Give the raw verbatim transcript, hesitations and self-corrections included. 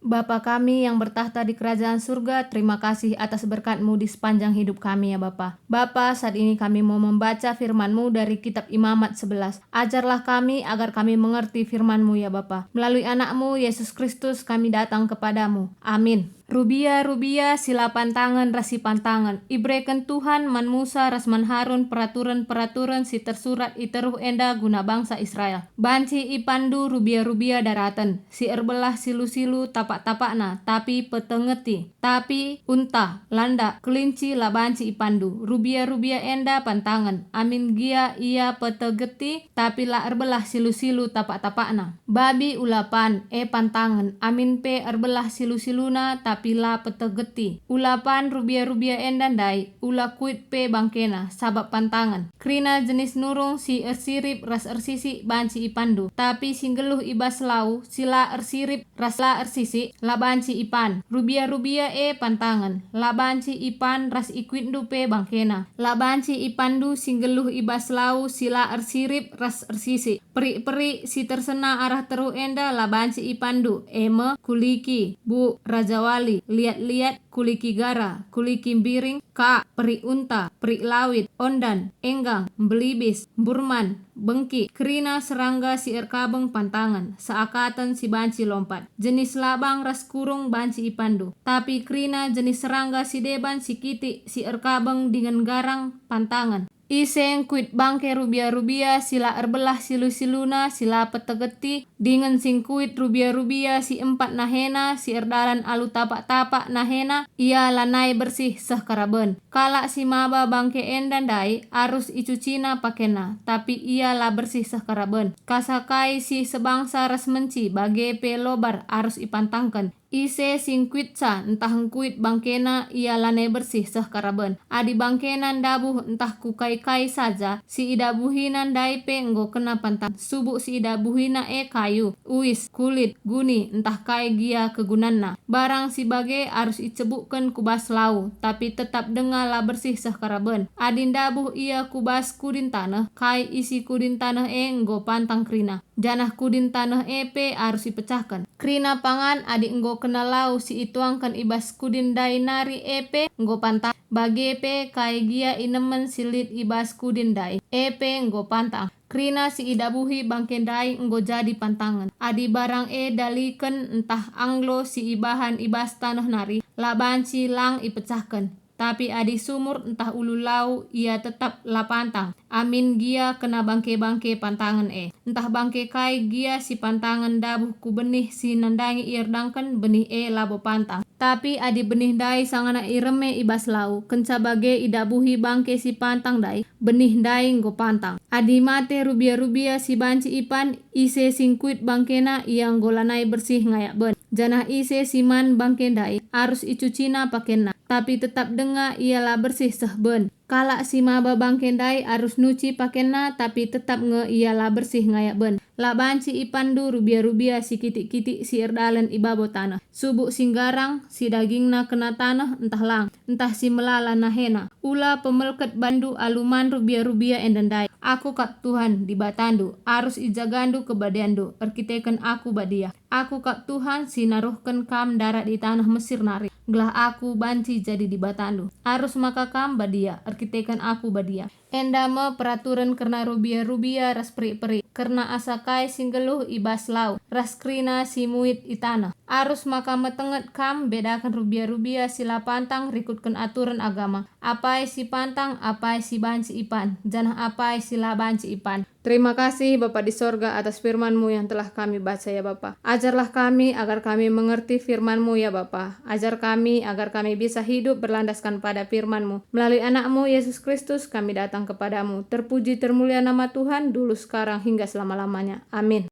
Bapa kami yang bertakhta di kerajaan surga, terima kasih atas berkat-Mu di sepanjang hidup kami, ya Bapa. Bapa, saat ini kami mau membaca firman-Mu dari Kitab Imamat sebelas. Ajarlah kami agar kami mengerti firman-Mu, ya Bapa. Melalui Anak-Mu, Yesus Kristus, kami datang kepada-Mu. Amin. Rubia-rubia si la pantangen ras si pantangen, ibereken Tuhan man Musa ras man Harun peraturen-peraturen si tersurat i teruh enda guna bangsa Israel. Banci ipanndu rubia-rubia daraten, si erbelah silu-silu tapak-tapakna, tapi petegeti, tapi unta, landak, kelinci la banci ipanndu. Rubia-rubia enda pantangen, amin gia ia petegeti, tapi la erbelah silu-silu tapak-tapakna. Babi ula pan, e pantangen, amin pe erbelah silu-siluna, tapi la petegeti. Ula pan rubia-rubia enda ndai, ula kuit pe bangkena, sabap pantangen. Kerina jenis nurung si ersirip ras ersisik banci ipanndu, tapi si nggeluh i bas lau, si la ersirip ras la ersisik, la banci ipan. Rubia-rubia e pantangen, la banci ipan ras ikuitndu pe bangkena. La banci ipanndu si nggeluh i bas lau si la ersirip ras ersisik. Perik-perik si tersena arah teruh enda la banci ipanndu, e me, kuliki, buk, rajawali, liat-liat, kuliki gara, kuliki mbiring, kak, perik unta, perik lawit, ondan, enggang, mbelibis, mburman, bengkik, kerina serangga si erkabeng pantangen, seakaten si banci lompat. Jenis labang ras kurung banci ipanndu, tapi kerina jenis serangga si deban si kitik si erkabeng dingen garang pantangen. Ise ngkuit bangke rubia-rubia si la erbelah silu-siluna si la petegeti, dingen si ngkuit rubia-rubia si empat nahena si erdalan alu tapak-tapak nahena, ia lanai bersih seh karaben. Kalak si maba bangke enda ndai arus icucina pakenna, tapi ia la bersih seh karaben. Kasa kai si sebangsa ras menci bage pe lobar arus ipantangken. Ise si ngkuitsa ntah ngkuit bangkena, ia lanai bersih seh karaben. Adi bangkena ndabuh ntah ku kai-kai saja si idabuhina ndai pe enggo kena pantang, subuk si idabuhina e kayu, uis, kulit, guni, ntah kai gia kegunanna. Barang si bage arus icebukken ku bas lau, tapi tetap denga la bersih seh karaben. Adi ndabuh ia ku bas kudin taneh, kai isi kudin taneh e enggo pantang kerina, janah kudin taneh e pe arus ipecahken. Kerina pangan adi enggo kena lau si ituangken i bas kudin ndai nari e pe enggo pantang, bage pe kai gia inemen si lit i bas kudin ndai e pe enggo pantang. Kerina si idabuhi bangke ndai enggo jadi pantangen. Adi barang e daliken ntah anglo si ibahan i bas taneh nari, la banci lang ipecahken. Tapi adi sumur ntah ulu lau, ia tetap la pantang, amin gia kena bangke-bangke pantangen e. Ntah bangke kai gia si pantangen ndabuh ku benih si nandangi ierdangken, benih e labo pantang. Tapi adi benih ndai sangana ireme i bas lau, kenca bage idabuhi bangke si pantang ndai, benih ndai enggo pantang. Adi mate rubia-rubia si banci ipan, ise si ngkuit bangkena, ia enggo lanai bersih ngayak ben. Janah ise si man bangke ndai, arus icucina pakenna, tapi tetap denga ia la bersih seh ben. Kalak si maba bangke ndai arus nuci pakenna, tapi tetap nge ia la bersih ngayak ben. La banci ipanndu rubia-rubia si kitik-kitik si erdalen i babo taneh, subuk si nggarang, si dagingna kena taneh ntah lang, ntah si melala nahena. Ula pemelket bandu alu man rubia-rubia enda ndai. Aku kap Tuhan, Dibatandu, arus ijagandu kebadianndu, erkiteken Aku badia. Aku kap Tuhan si naruhken kam ndarat i taneh Mesir nari, gelah Aku banci jadi Dibatandu. Arus maka kam badia, erkiteken Aku badia. Enda me peraturen kerna rubia-rubia ras perik-perik, kerna asa kai si nggeluh i bas lau, ras kerina si muit i taneh. Arus maka metenget kam mbedaken rubia-rubia si la pantang rikutken aturen agama, apai si pantang, apai si banci ipan, janah apai si la banci ipan. Terima kasih, Bapa di sorga, atas firman-Mu yang telah kami baca, ya Bapa. Ajarlah kami agar kami mengerti firman-Mu, ya Bapa. Ajar kami agar kami bisa hidup berlandaskan pada firman-Mu. Melalui Anak-Mu, Yesus Kristus, kami datang kepada-Mu. Terpuji termulia nama Tuhan, dulu, sekarang, hingga selama-lamanya. Amin.